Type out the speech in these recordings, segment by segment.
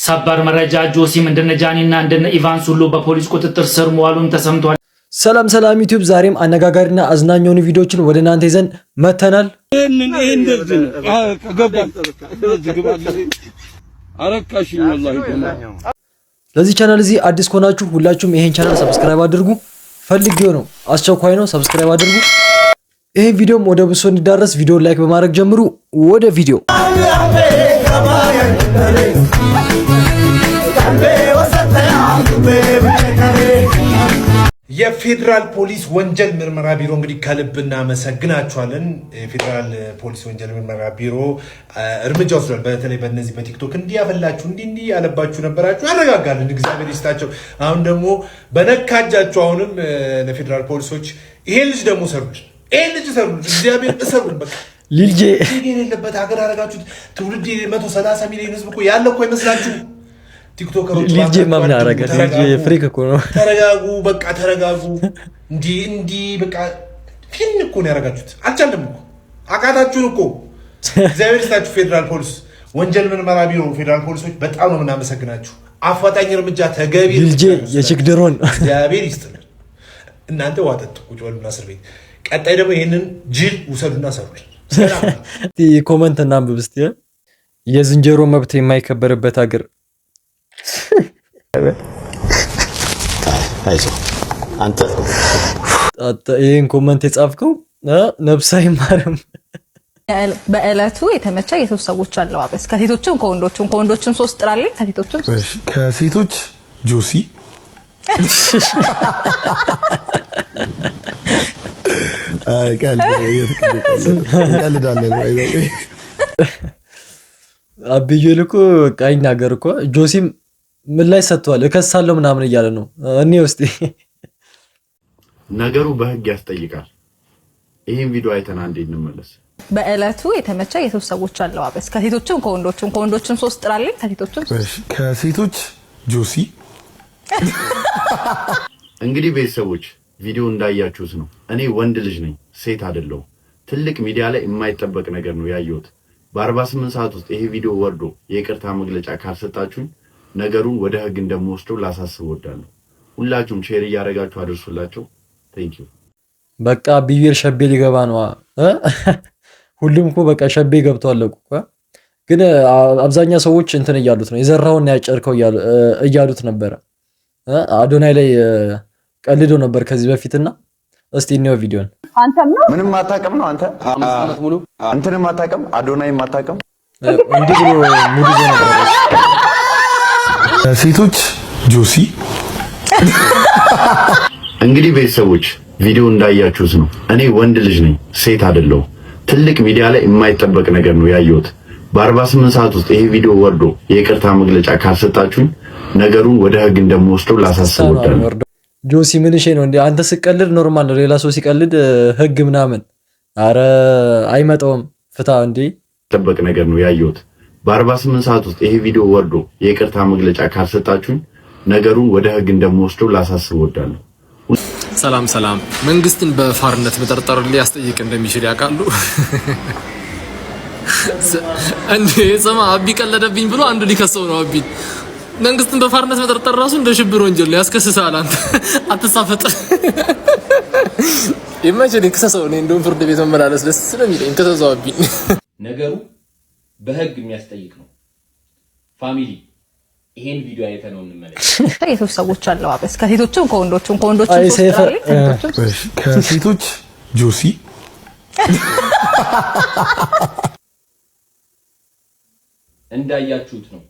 ሰበር መረጃ ጆሲም እንደነ ጃኒና እንደነ ኢቫንስ ሁሉ በፖሊስ ቁጥጥር ስር መዋሉን ተሰምቷል። ሰላም ሰላም ዩቲዩብ፣ ዛሬም አነጋጋሪና አዝናኝ የሆኑ ቪዲዮዎችን ወደ እናንተ ይዘን መተናል። ይሄንን ይሄ እንደዚህ ነው። ገባ አረካሽኝ ወላሂ። ለዚህ ቻናል እዚህ አዲስ ከሆናችሁ ሁላችሁም ይሄን ቻናል subscribe አድርጉ። ፈልጌው ነው፣ አስቸኳይ ነው። Subscribe አድርጉ። ይሄን ቪዲዮም ወደ ብሶ እንዲዳረስ ቪዲዮ like በማድረግ ጀምሩ። ወደ ቪዲዮ። የፌዴራል ፖሊስ ወንጀል ምርመራ ቢሮ እንግዲህ ከልብ እናመሰግናቸዋለን። የፌዴራል ፖሊስ ወንጀል ምርመራ ቢሮ እርምጃ ወስዷል። በተለይ በእነዚህ በቲክቶክ እንዲህ ያፈላችሁ እንዲህ እንዲህ ያለባችሁ ነበራችሁ፣ ያረጋጋልን፣ እግዚአብሔር ይስጣቸው። አሁን ደግሞ በነካጃችሁ አሁንም ለፌዴራል ፖሊሶች ይሄን ልጅ ደግሞ ሰሩልን፣ ይሄን ልጅ ሰሩልን፣ እግዚአብሔር እሰሩልን። በቃ ሊልጄ የሌለበት ሀገር አደረጋችሁት። ትውልድ 130 ሚሊዮን ህዝብ እኮ ያለ እኮ አይመስላችሁ። ቲክቶከሮች ሊልጄ ማምን አረገ? ሊልጄ freak እኮ ነው። ተረጋጉ፣ በቃ ተረጋጉ። እንዲህ እንዲህ በቃ ፊን እኮ ነው ያደረጋችሁት። አልቻለም እኮ፣ አቃታችሁን እኮ። እግዚአብሔር ይስጣችሁ። ፌዴራል ፖሊስ ወንጀል ምርመራ ቢሮ ፌዴራል ፖሊሶች በጣም ነው የምናመሰግናችሁ። አፋጣኝ እርምጃ ተገቢ። ሊልጄ የቺክ ድሮን። እግዚአብሔር ይስጥልን። እናንተ ዋጠጥ ቁጭ በሉና እስር ቤት። ቀጣይ ደግሞ ይህንን ጅል ውሰዱና ሰሩልን። Comment እናንብብ እስቲ። የዝንጀሮ መብት የማይከበርበት ሀገር። አንተ ይህን comment የጻፍከው ነፍስ አይማርም። በእለቱ የተመቸ የሶስት ሰዎች አለባበስ ከሴቶችም ከወንዶችም፣ ከወንዶችም ሶስት ጥራልኝ፣ ከሴቶችም። ከሴቶች ጆሲ፣ ቀልዳለን። አብዩል እኮ በቃ ይናገር እኮ። ጆሲም ምን ላይ ሰጥቷል፣ እከሳለሁ ምናምን እያለ ነው። እኔ ውስጥ ነገሩ በህግ ያስጠይቃል። ይህን ቪዲዮ አይተን አንዴ እንመለስ። በእለቱ የተመቸ የሶስት ሰዎች አለባበስ ከሴቶችም ከወንዶችም፣ ከወንዶችም ሶስት ጥራልኝ፣ ከሴቶችም። ከሴቶች ጆሲ። እንግዲህ ቤተሰቦች ቪዲዮ እንዳያችሁት ነው። እኔ ወንድ ልጅ ነኝ፣ ሴት አይደለሁም። ትልቅ ሚዲያ ላይ የማይጠበቅ ነገር ነው ያየሁት። በ48 ሰዓት ውስጥ ይሄ ቪዲዮ ወርዶ የይቅርታ መግለጫ ካልሰጣችሁኝ ነገሩን ወደ ህግ እንደምወስደው ላሳስብ እወዳለሁ። ሁላችሁም share እያደረጋችሁ አድርሱላቸው። Thank you። በቃ ቢዩኤል ሸቤ ሊገባ ነው። ሁሉም እኮ በቃ ሸቤ ገብቷል እኮ። ግን አብዛኛው ሰዎች እንትን እያሉት ነው፣ የዘራውን ያጨርከው እያሉት ነበረ። አዶናይ ላይ ቀልዶ ነበር ከዚህ በፊትና እስቲ እንየው ቪዲዮን። አንተም ነው። ምንም አታውቅም ነው አንተ። 5 ዓመት ሙሉ እንትንም አታውቅም፣ አዶናይም አታውቅም። እንዲህ ብሎ mood ይዞ ነበር። ሴቶች ጆሲ። እንግዲህ ቤተሰቦች ቪዲዮ እንዳያችሁት ነው። እኔ ወንድ ልጅ ነኝ፣ ሴት አይደለሁም። ትልቅ ሚዲያ ላይ የማይጠበቅ ነገር ነው ያየሁት። በ48 ሰዓት ውስጥ ይሄ ቪዲዮ ወርዶ የይቅርታ መግለጫ ካልሰጣችሁኝ ነገሩን ወደ ህግ እንደምወስደው ላሳስብ እወዳለሁ። ጆሲ ምንሼ ነው እንዴ? አንተ ስቀልድ normal ነው። ሌላ ሰው ሲቀልድ ህግ ምናምን፣ አረ አይመጣውም። ፍታ እንዴ። ጠበቅ ነገር ነው ያየሁት። በ48 ሰዓት ውስጥ ይሄ ቪዲዮ ወርዶ የይቅርታ መግለጫ ካልሰጣችሁኝ ነገሩን ወደ ህግ እንደምወስደው ላሳስብ እወዳለሁ። ሰላም ሰላም። መንግስትን በፋርነት መጠርጠር ሊያስጠይቅ እንደሚችል ያውቃሉ እንዴ? ስማ፣ አቢ ቀለደብኝ ብሎ አንዱ ሊከሰው ነው አቢን። መንግስትን በፋርነት መጠርጠር ራሱ እንደ ሽብር ወንጀል ነው፣ ያስከስሳል። አንተ አትሳፈጥ። ይመችህ፣ ክሰሰው። እኔ እንደውም ፍርድ ቤት መመላለስ ደስ ስለሚለኝ ክሰሰው አቢን። ነገሩ በህግ የሚያስጠይቅ ነው። Family ይሄን ቪዲዮ አይተን ነው እንመለስ። የሶስት ሰዎች አለባበስ ከሴቶችም ከወንዶችም፣ ከወንዶችም ሶስት ጥራልኝ፣ ከሴቶችም። ከሴቶች ጆሲ። እንዳያችሁት ነው።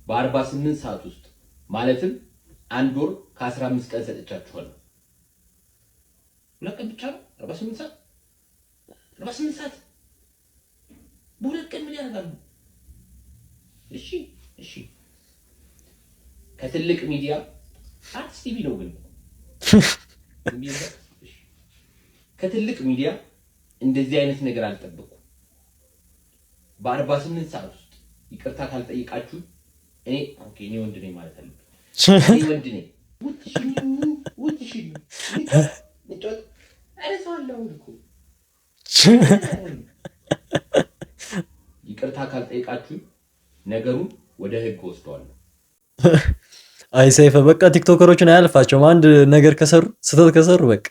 በ48 ሰዓት ውስጥ ማለትም አንድ ወር ከ15 ቀን ሰጥቻችኋለሁ። 2 ቀን ብቻ ነው 48 ሰዓት፣ 48 ሰዓት በ2 ቀን ምን ያደርጋሉ? እሺ እሺ፣ ከትልቅ ሚዲያ አርትስ ቲቪ ነው ግን ከትልቅ ሚዲያ እንደዚህ አይነት ነገር አልጠበቅኩም። በ48 ሰዓት ውስጥ ይቅርታ ካልጠይቃችሁ እኔ okay፣ እኔ ወንድ ነኝ ማለት አለብኝ። እኔ ወንድ ነኝ። ውትሽ ኧረ ሰው አለ አሁን እኮ። ይቅርታ ካልጠይቃችሁ ነገሩን ወደ ህግ ወስደዋለሁ። አይ ሰይፈ፣ በቃ ቲክቶከሮችን አያልፋቸውም። አንድ ነገር ከሰሩ፣ ስህተት ከሰሩ በቃ።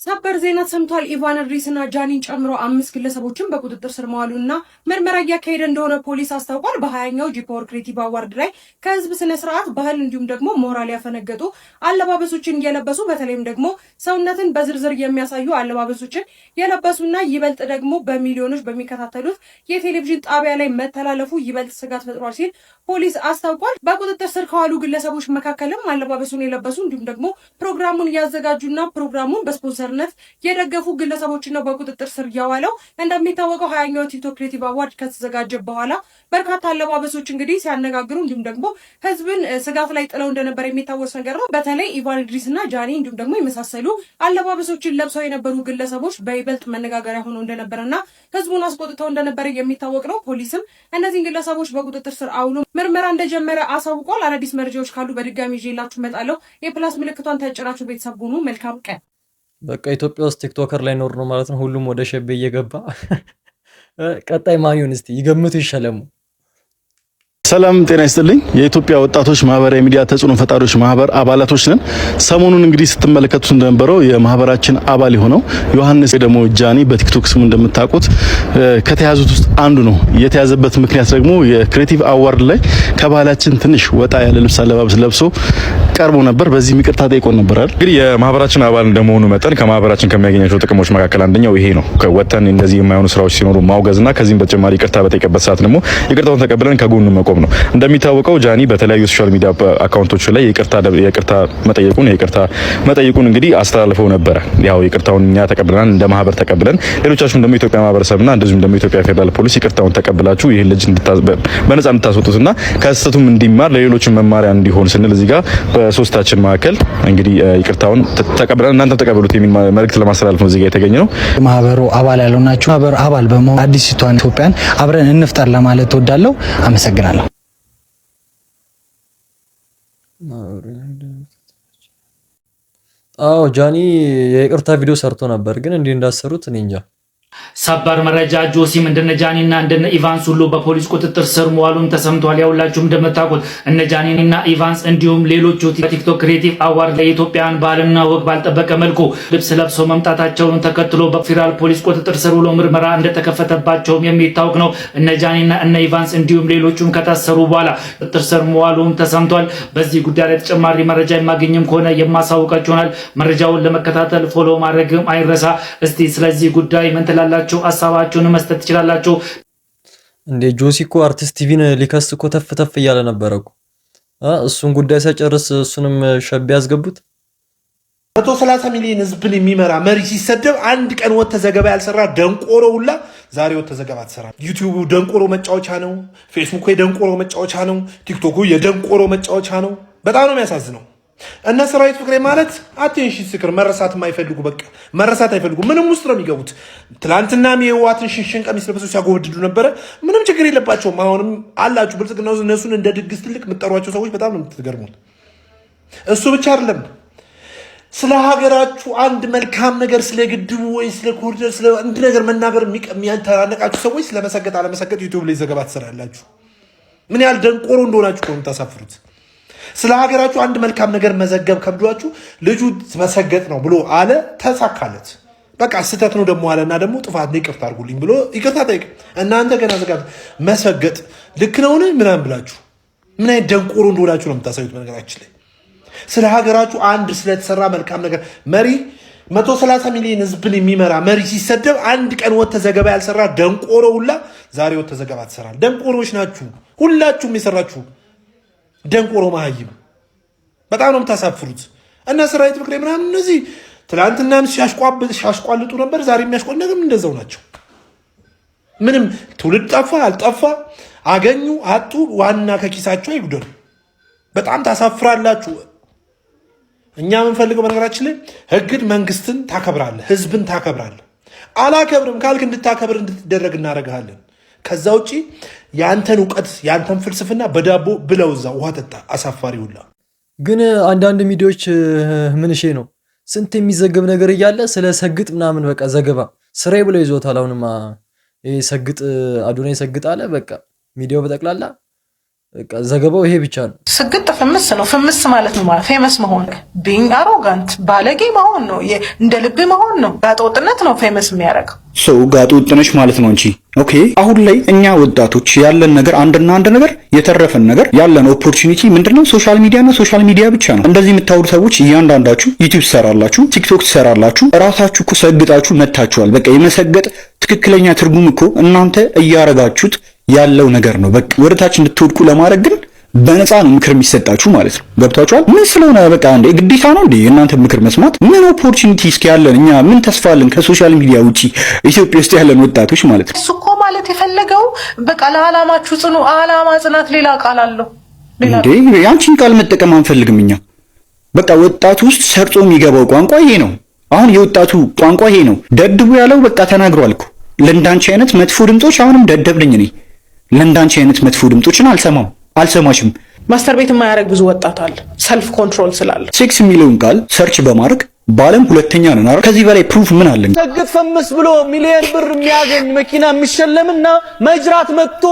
ሰበር ዜና ተሰምቷል። ኢቫን እድሪስና ጃኒን ጨምሮ አምስት ግለሰቦችን በቁጥጥር ስር መዋሉና ምርመራ እያካሄደ እንደሆነ ፖሊስ አስታውቋል። በ20ኛው G Power Creative Award ላይ ከህዝብ ስነ ስርዓት፣ ባህል እንዲሁም ደግሞ ሞራል ያፈነገጡ አለባበሶችን እየለበሱ፣ በተለይም ደግሞ ሰውነትን በዝርዝር የሚያሳዩ አለባበሶችን የለበሱና ይበልጥ ደግሞ በሚሊዮኖች በሚከታተሉት የቴሌቪዥን ጣቢያ ላይ መተላለፉ ይበልጥ ስጋት ፈጥሯል ሲል ፖሊስ አስታውቋል። በቁጥጥር ስር ከዋሉ ግለሰቦች መካከልም አለባበሱን የለበሱ እንዲሁም ደግሞ ፕሮግራሙን ያዘጋጁና ፕሮግራሙን በስፖንሰርነት የደገፉ ግለሰቦችን ነው በቁጥጥር ስር ያዋለው። እንደሚታወቀው 20ኛው ቲክቶክ Creative Award ከተዘጋጀ በኋላ በርካታ አለባበሶች እንግዲህ ሲያነጋግሩ እንዲሁም ደግሞ ህዝብን ስጋት ላይ ጥለው እንደነበር የሚታወስ ነገር ነው። በተለይ ኢቫን ኢድሪስ እና ጃኒ እንዲሁም ደግሞ የመሳሰሉ አለባበሶችን ለብሰው የነበሩ ግለሰቦች በይበልጥ መነጋገሪያ ሆነው እንደነበረና ህዝቡን አስቆጥተው እንደነበረ የሚታወቅ ነው። ፖሊስም እነዚህን ግለሰቦች በቁጥጥር ስር አውሎ ምርመራ እንደጀመረ አሳውቋል። አዳዲስ መረጃዎች ካሉ በድጋሚ ይዤላችሁ እመጣለሁ። የ plus ምልክቷን ተጭናችሁ ቤተሰብ ሁኑ። መልካም ቀን። በቃ ኢትዮጵያ ውስጥ ቲክቶከር ላይኖር ነው ማለት ነው። ሁሉም ወደ ሸቤ እየገባ። ቀጣይ ማን ይሆን እስቲ ይገምቱ ይሸለሙ። ሰላም ጤና ይስጥልኝ። የኢትዮጵያ ወጣቶች ማህበራዊ ሚዲያ ተጽዕኖ ፈጣሪዎች ማህበር አባላቶች ነን። ሰሞኑን እንግዲህ ስትመለከቱት እንደነበረው የማህበራችን አባል የሆነው ዮሐንስ ደግሞ ጃኒ በቲክቶክ ስሙ እንደምታውቁት ከተያዙት ውስጥ አንዱ ነው። የተያዘበት ምክንያት ደግሞ የ Creative Award ላይ ከባህላችን ትንሽ ወጣ ያለ ልብስ አለባበስ ለብሶ ቀርቦ ነበር። በዚህም ይቅርታ ጠይቆን ነበር አይደል? እንግዲህ የማህበራችን አባል እንደመሆኑ መጠን ከማህበራችን ከሚያገኛቸው ጥቅሞች መካከል አንደኛው ይሄ ነው። ወጥተን እንደዚህ የማይሆኑ ስራዎች ሲኖሩ ማውገዝና ከዚህም በተጨማሪ ይቅርታ በጠየቀበት ሰዓት ደግሞ ይቅርታውን ተቀብለን ከጎኑ መቆም ነው። እንደሚታወቀው ጃኒ በተለያዩ social media account ኦቹ ላይ ይቅርታ መጠየቁን እንግዲህ አስተላልፈው ነበረ። ያው ይቅርታውን እኛ ተቀብለናል፣ እንደ ማህበር ተቀብለን፣ ሌሎቻችሁም ደግሞ ኢትዮጵያ ማህበረሰብና እንደዚሁም ደግሞ ኢትዮጵያ ፌዴራል ፖሊስ ይቅርታውን ተቀብላችሁ ይህን ልጅ በነጻ እንድታስወጡትና ከስህተቱም እንዲማር ለሌሎችም መማሪያ እንዲሆን ስንል እዚህ ጋር በሶስታችን መካከል እንግዲህ ይቅርታውን ተቀብለን እናንተም ተቀበሉት የሚል መልእክት ለማስተላለፍ ነው እዚህ ጋር የተገኘ ነው። ማህበሩ አባል ያልሆናችሁ ማህበሩ አባል በመሆን አዲሲቷን ኢትዮጵያን አብረን እንፍጠር ለማለት እወዳለሁ። አመሰግናለሁ። አዎ፣ ጃኒ የይቅርታ ቪዲዮ ሰርቶ ነበር፣ ግን እንዲህ እንዳሰሩት እኔ እንጃ። ሰበር መረጃ፣ ጆሲም እንደነ ጃኒና እንደነ ኢቫንስ ሁሉ በፖሊስ ቁጥጥር ስር መዋሉን ተሰምቷል። ያው ሁላችሁም እንደምታውቁት እነ ጃኒና ኢቫንስ እንዲሁም ሌሎቹ በቲክቶክ Creative Award የኢትዮጵያን ባህልና ወግ ባልጠበቀ መልኩ ልብስ ለብሰው መምጣታቸውን ተከትሎ በፌዴራል ፖሊስ ቁጥጥር ስር ውሎ ምርመራ እንደተከፈተባቸውም የሚታወቅ ነው። እነ ጃኒና እነ ኢቫንስ እንዲሁም ሌሎቹም ከታሰሩ በኋላ ቁጥጥር ስር መዋሉን ተሰምቷል። በዚህ ጉዳይ ላይ ተጨማሪ መረጃ የማገኝም ከሆነ የማሳውቃችሁ ይሆናል። መረጃውን ለመከታተል follow ማድረግም አይረሳ። እስቲ ስለዚህ ጉዳይ ምን ትላላችሁ? ሀሳባችሁን መስጠት ትችላላችሁ። እንዴ፣ ጆሲ እኮ አርቲስት ቲቪን ሊከስ እኮ ተፍ ተፍ እያለ ነበረ እኮ። እሱን ጉዳይ ሳይጨርስ እሱንም ሸቤ ያስገቡት። 130 ሚሊዮን ህዝብን የሚመራ መሪ ሲሰደብ አንድ ቀን ወጥተህ ዘገባ ያልሰራ ደንቆሮ ሁላ ዛሬ ወጥተህ ዘገባ ትሰራ። ዩቲዩቡ ደንቆሮ መጫወቻ ነው። ፌስቡኩ የደንቆሮ መጫወቻ ነው። ቲክቶኩ የደንቆሮ መጫወቻ ነው። በጣም ነው የሚያሳዝነው። እነ ሰራዊት ፍቅሬ ማለት attention seeker፣ መረሳት የማይፈልጉ፣ በቃ መረሳት አይፈልጉ። ምንም ውስጥ ነው የሚገቡት። ትላንትናም የህወሓትን ሽንሽን ቀሚስ ለብሰው ሲያጎበድዱ ነበረ። ምንም ችግር የለባቸውም። አሁንም አላችሁ ብልጽግና ውስጥ እነሱን እንደ ድግስ ትልቅ የምትጠሯቸው ሰዎች በጣም ነው የምትገርሙት። እሱ ብቻ አይደለም፣ ስለ ሀገራችሁ አንድ መልካም ነገር፣ ስለ ግድቡ ወይ ስለ ኮሪደር፣ ስለ አንድ ነገር መናገር የሚያንተናነቃችሁ ሰዎች ስለመሰገጥ አለመሰገጥ ዩቲዩብ ላይ ዘገባ ትሰራላችሁ። ምን ያህል ደንቆሮ እንደሆናችሁ እኮ ነው የምታሳፍሩት። ስለ ሀገራችሁ አንድ መልካም ነገር መዘገብ ከብዷችሁ ልጁ መሰገጥ ነው ብሎ አለ፣ ተሳካለት። በቃ ስህተት ነው ደግሞ አለና ደግሞ ጥፋት ነው ይቅርታ አድርጉልኝ ብሎ ይቅርታ ጠይቅ። እናንተ ገና ዘጋ መሰገጥ ልክ ነውን ምናምን ብላችሁ ምን አይነት ደንቆሮ እንደሆናችሁ ነው የምታሳዩት። በነገራችን ላይ ስለ ሀገራችሁ አንድ ስለተሰራ መልካም ነገር፣ መሪ፣ 130 ሚሊዮን ህዝብን የሚመራ መሪ ሲሰደብ አንድ ቀን ወጥተህ ዘገባ ያልሰራ ደንቆሮ ሁላ ዛሬ ወጥተህ ዘገባ ትሰራል። ደንቆሮች ናችሁ ሁላችሁም የሰራችሁ፣ ደንቆሮ መሀይም። በጣም ነው የምታሳፍሩት። እና ሰራዊት ፍቅሬ ምናምን እነዚህ ትላንትናም ሲያሽቋልጡ ነበር፣ ዛሬ የሚያሽቋል ነገም እንደዛው ናቸው። ምንም ትውልድ ጠፋ አልጠፋ፣ አገኙ አጡ፣ ዋና ከኪሳቸው አይጉደሉ። በጣም ታሳፍራላችሁ። እኛ የምንፈልገው በነገራችን ላይ ህግን፣ መንግስትን ታከብራለህ፣ ህዝብን ታከብራለህ። አላከብርም ካልክ እንድታከብር እንድትደረግ እናደርግሃለን። ከዛ ውጪ የአንተን እውቀት የአንተን ፍልስፍና በዳቦ ብለው እዛ ውሃ ጠጣ። አሳፋሪ ሁላ። ግን አንዳንድ ሚዲያዎች ምንሼ ነው፣ ስንት የሚዘገብ ነገር እያለ ስለ ሰግጥ ምናምን በቃ ዘገባ ስራዬ ብለው ይዞታል። አሁንማ ይሄ ሰግጥ፣ አዶናይ ሰግጥ አለ፣ በቃ ሚዲያው በጠቅላላ በቃ ዘገባው ይሄ ብቻ ነው። ስግጥ ፍምስ ነው። ፍምስ ማለት ነው ማለት famous መሆን፣ being arrogant ባለጌ መሆን ነው። እንደ ልብ መሆን ነው። ጋጠወጥነት ነው famous የሚያደርገው። So ጋጥ ወጥ ነሽ ማለት ነው አንቺ። Okay፣ አሁን ላይ እኛ ወጣቶች ያለን ነገር አንድና አንድ ነገር፣ የተረፈን ነገር፣ ያለን opportunity ምንድነው? Social media እና social media ብቻ ነው። እንደዚህ የምታወሩ ሰዎች እያንዳንዳችሁ YouTube ትሰራላችሁ፣ TikTok ትሰራላችሁ። እራሳችሁ እኮ ሰግጣችሁ መታችኋል። በቃ የመሰገጥ ትክክለኛ ትርጉም እኮ እናንተ እያረጋችሁት ያለው ነገር ነው። በቃ ወደ ታች እንድትወድቁ ለማድረግ ግን በነፃ ነው ምክር የሚሰጣችሁ ማለት ነው። ገብቷችኋል? ምን ስለሆነ በቃ እንዴ ግዴታ ነው እንዴ የእናንተ ምክር መስማት? ምን opportunity እስኪ ያለን እኛ፣ ምን ተስፋ አለን ከ social media ውጪ ኢትዮጵያ ውስጥ ያለን ወጣቶች ማለት ነው? እሱ እኮ ማለት የፈለገው በቃ ለዓላማችሁ ጽኑ። አላማ ጽናት ሌላ ቃል አለው። እንዴ ያንቺን ቃል መጠቀም አንፈልግም እኛ። በቃ ወጣቱ ውስጥ ሰርጾ የሚገባው ቋንቋ ይሄ ነው። አሁን የወጣቱ ቋንቋ ይሄ ነው። ደድቡ ያለው በቃ ተናግሯል እኮ። ለእንዳንቺ አይነት መጥፎ ድምጾች፣ አሁንም ደደብ ነኝ እኔ። ለእንዳንቺ አይነት መጥፎ ድምጾችን አልሰማም፣ አልሰማሽም። Masturbate የማያደርግ ብዙ ወጣት አለ፣ self control ስላለ። Sex የሚለውን ቃል search በማድረግ በዓለም ሁለተኛ ነን አይደል? ከዚህ በላይ proof ምን አለን? ሰግጥ ፈምስ ብሎ ሚሊየን ብር የሚያገኝ፣ መኪና የሚሸለምና መጅራት መጥቶ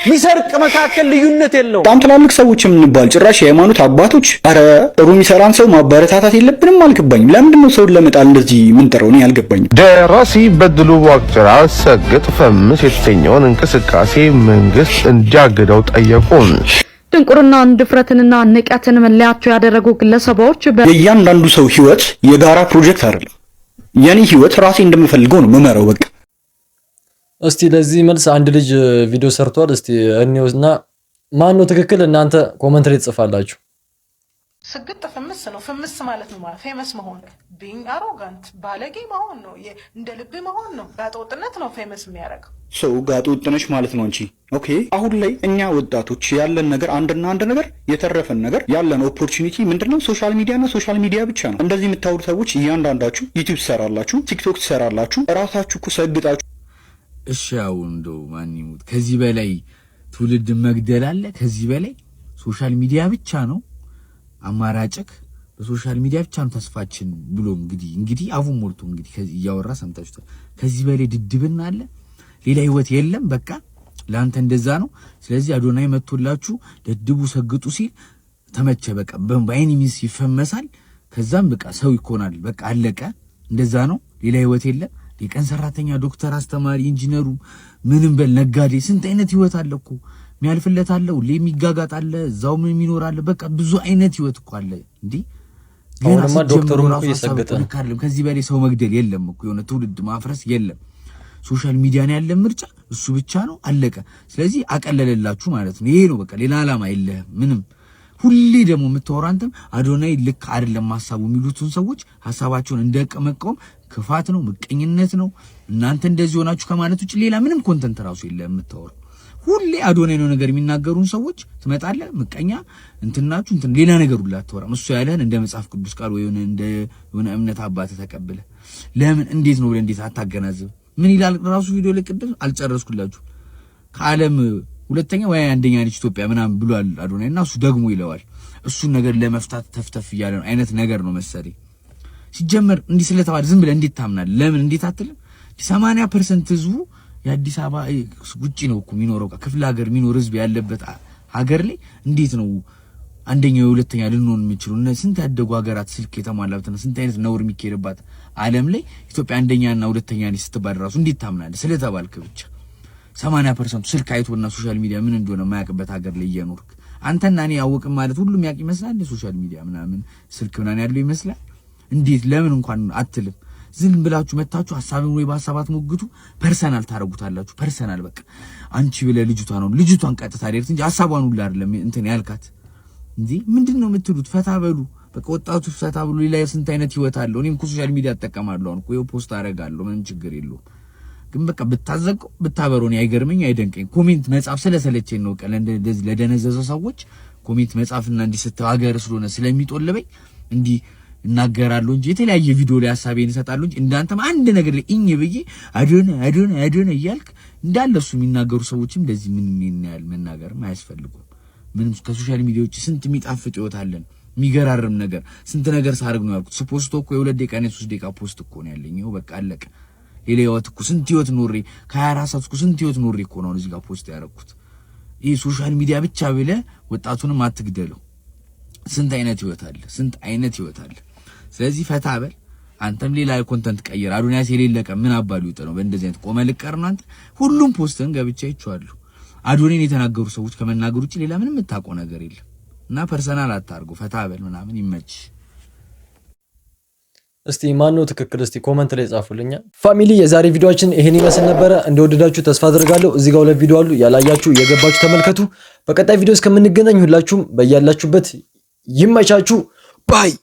የሚሰርቅ መካከል ልዩነት የለውም። በጣም ትላልቅ ሰዎች የምንባል፣ ጭራሽ የሃይማኖት አባቶች፣ አረ ጥሩ የሚሰራን ሰው ማበረታታት የለብንም? አልገባኝም። ለምንድን ነው ሰውን ለመጣል እንደዚህ የምንጥረው? እኔ አልገባኝም። ደራሲ በድሉ ዋቅጅራ ሰግጥ ፈምስ የተሰኘውን እንቅስቃሴ መንግስት እንዲያግደው ጠየቁ። ድንቁርናን፣ ድፍረትንና ንቀትን መለያቸው ያደረጉ ግለሰቦች የእያንዳንዱ ሰው ህይወት የጋራ ፕሮጀክት አይደለም። የኔ ህይወት ራሴ እንደምፈልገው ነው መመረው በቃ። እስቲ ለዚህ መልስ አንድ ልጅ ቪዲዮ ሰርቷል። እስቲ እንየውና ማን ነው ትክክል እናንተ comment ላይ ትጽፋላችሁ። ስግጥ ፍምስ ነው። ፍምስ ማለት ነው ማለት famous መሆን፣ being arrogant ባለጌ መሆን ነው። እንደ ልብ መሆን ነው። ጋጠወጥነት ነው famous የሚያደርገው። So ጋጥ ወጥ ነሽ ማለት ነው አንቺ። Okay፣ አሁን ላይ እኛ ወጣቶች ያለን ነገር አንድና አንድ ነገር፣ የተረፈን ነገር፣ ያለን opportunity ምንድነው? Social media እና social media ብቻ ነው። እንደዚህ የምታወሩ ሰዎች እያንዳንዳችሁ YouTube ትሰራላችሁ፣ TikTok ትሰራላችሁ። እራሳችሁ እኮ ሰግጣችሁ እሺ አሁን እንደው ማን ይሙት፣ ከዚህ በላይ ትውልድ መግደል አለ? ከዚህ በላይ social media ብቻ ነው አማራጭክ፣ በ social media ብቻ ነው ተስፋችን ብሎ እንግዲህ አፉን ሞልቶ እንግዲህ ከዚህ እያወራ ሰምታችኋል። ከዚህ በላይ ድድብና አለ? ሌላ ህይወት የለም። በቃ ለአንተ እንደዛ ነው። ስለዚህ አዶናይ መጥቶላችሁ ደድቡ ሰግጡ ሲል ተመቸ። በቃ በ any means ይፈመሳል። ከዛም በቃ ሰው ይኮናል። በቃ አለቀ። እንደዛ ነው። ሌላ ህይወት የለም። የቀን ሰራተኛ፣ ዶክተር፣ አስተማሪ፣ ኢንጂነሩ፣ ምንም በል ነጋዴ፣ ስንት አይነት ህይወት አለ እኮ። የሚያልፍለት አለ፣ ሁሌ የሚጋጋጥ አለ፣ እዛው ምን የሚኖር አለ። በቃ ብዙ አይነት ህይወት እኮ አለ እንዴ። ገና አሁንማ ስትጀምሩ ዶክተሩን እኮ ራሱ ሀሳብ እየሰገጠ እኮ ነው። ልክ አይደለም። ከዚህ በላይ ሰው መግደል የለም እኮ፣ የሆነ ትውልድ ማፍረስ የለም። Social media ነው ያለን ምርጫ፣ እሱ ብቻ ነው፣ አለቀ። ስለዚህ አቀለለላችሁ ማለት ነው። ይሄ ነው በቃ፣ ሌላ ዓላማ የለህም ምንም። ሁሌ ደግሞ የምታወራው አንተም አዶናይ ልክ አይደለም ሀሳቡ የሚሉትን ሰዎች ሀሳባቸውን እንደመቃወም ክፋት ነው፣ ምቀኝነት ነው። እናንተ እንደዚህ ሆናችሁ ከማለት ውጭ ሌላ ምንም content ራሱ የለም የምታወራው። ሁሌ አዶናይ ነው ነገር የሚናገሩን ሰዎች ትመጣለህ፣ ምቀኛ እንትናችሁ እንትን ሌላ ነገር ሁላ አታወራም። እሱ ያለህን እንደ መጽሐፍ ቅዱስ ቃል ወይ የሆነ እንደ የሆነ እምነት አባት ተቀብለህ ለምን እንዴት ነው ብለህ እንዴት አታገናዝብ? ምን ይላል ራሱ ቪዲዮ ላይ፣ ቅድም አልጨረስኩላችሁ፣ ከዓለም ሁለተኛ ወይ አንደኛ ነች ኢትዮጵያ ምናምን ብሏል አዶናይ፣ እና እሱ ደግሞ ይለዋል። እሱን ነገር ለመፍታት ተፍተፍ እያለ ነው አይነት ነገር ነው መሰለኝ። ሲጀመር እንዲህ ስለተባለ ዝም ብለህ እንዴት ታምናለህ? ለምን እንዴት አትልም? 80% ህዝቡ የአዲስ አበባ ውጪ ነው እኮ የሚኖረው። ክፍለ ሀገር የሚኖር ህዝብ ያለበት ሀገር ላይ እንዴት ነው አንደኛው የሁለተኛ ልንሆን የሚችሉ? እነ ስንት ያደጉ ሀገራት ስልክ የተሟላበትና ስንት አይነት ነውር የሚካሄድባት ዓለም ላይ ኢትዮጵያ አንደኛና ሁለተኛ ነች ስትባል ራሱ እንዴት ታምናለህ? ስለተባልክ ብቻ 80%ቱ ስልክ አይቶና social media ምን እንደሆነ የማያውቅበት ሀገር ላይ እየኖርክ፣ አንተና እኔ ያወቅን ማለት ሁሉም ያውቅ ይመስላል? Social media ምናምን ስልክ ምናምን ያለው ይመስላል? እንዴት ለምን እንኳን አትልም? ዝም ብላችሁ መታችሁ ሀሳብን ወይ በሀሳብ አትሞግቱ፣ personal ታረጉታላችሁ። Personal በቃ አንቺ ብለህ ልጅቷ ነው፣ ልጅቷን ቀጥታ direct እንጂ ሀሳቧን ሁሉ አይደለም እንትን ያልካት። እንዴ ምንድን ነው የምትሉት? ፈታ በሉ በቃ፣ ወጣቱ ፈታ ብሎ ሌላ ስንት አይነት ህይወት አለው። እኔም እኮ social media እጠቀማለሁ። አሁን እኮ ይኸው post አደርጋለሁ፣ ምንም ችግር የለውም። ግን በቃ ብታዘቀው ብታበረው እኔ አይገርመኝ አይደንቀኝ። Comment መጻፍ ስለሰለቸኝ ነው። በቃ ለእንደዚህ ለደነዘዘው ሰዎች comment መጻፍና እንዲህ ስትል ሀገር ስለሆነ ስለሚጦልበኝ እንዲህ እናገራለሁ እንጂ፣ የተለያየ ቪዲዮ ላይ ሀሳቤን እሰጣለሁ እንጂ፣ እንዳንተም አንድ ነገር ላይ እኝ ብዬ አዶናይ አዶናይ አዶናይ እያልክ እንዳለ እሱ የሚናገሩ ሰዎችም እንደዚህ ምን ምን ያህል መናገርም አያስፈልጉም። ምንም ከ social media ውጭ ስንት የሚጣፍጥ ህይወት አለን። የሚገራርም ነገር፣ ስንት ነገር ሳርግ ነው ያልኩት። ስ post እኮ የ2 ደቂቃ ነው፣ የ3 ደቂቃ post እኮ ነው ያለኝ። ይኸው በቃ አለቀ። ሌላ ህይወት እኮ፣ ስንት ህይወት ኖሬ፣ ከ24 ሰዓት እኮ ስንት ህይወት ኖሬ እኮ ነው እዚህ ጋር post ያደረኩት። ይህ social media ብቻ ብለህ ወጣቱንም አትግደለው። ስንት አይነት ህይወት አለ፣ ስንት አይነት ህይወት አለ። ስለዚህ ፈታ በል። አንተም ሌላ content ቀይር። አዶንያስ የሌለ ቀን ምን አባሉ ይውጥ ነው? በእንደዚህ አይነት ቆመ ልቀር ነው አንተ። ሁሉም post ን ገብቼ አይቼዋለሁ። አዶኔን የተናገሩ ሰዎች ከመናገር ውጭ ሌላ ምንም የምታውቀው ነገር የለም። እና personal አታርጉ። ፈታ በል ምናምን፣ ይመች። እስቲ ማነው ትክክል? እስቲ comment ላይ ጻፉልኛ። Family፣ የዛሬ ቪዲዮአችን ይሄን ይመስል ነበረ። እንደወደዳችሁ ተስፋ አድርጋለሁ። እዚህ ጋር ሁለት ቪዲዮ አሉ፣ ያላያችሁ እየገባችሁ ተመልከቱ። በቀጣይ ቪዲዮ እስከምንገናኝ ሁላችሁም በያላችሁበት ይመቻችሁ። Bye.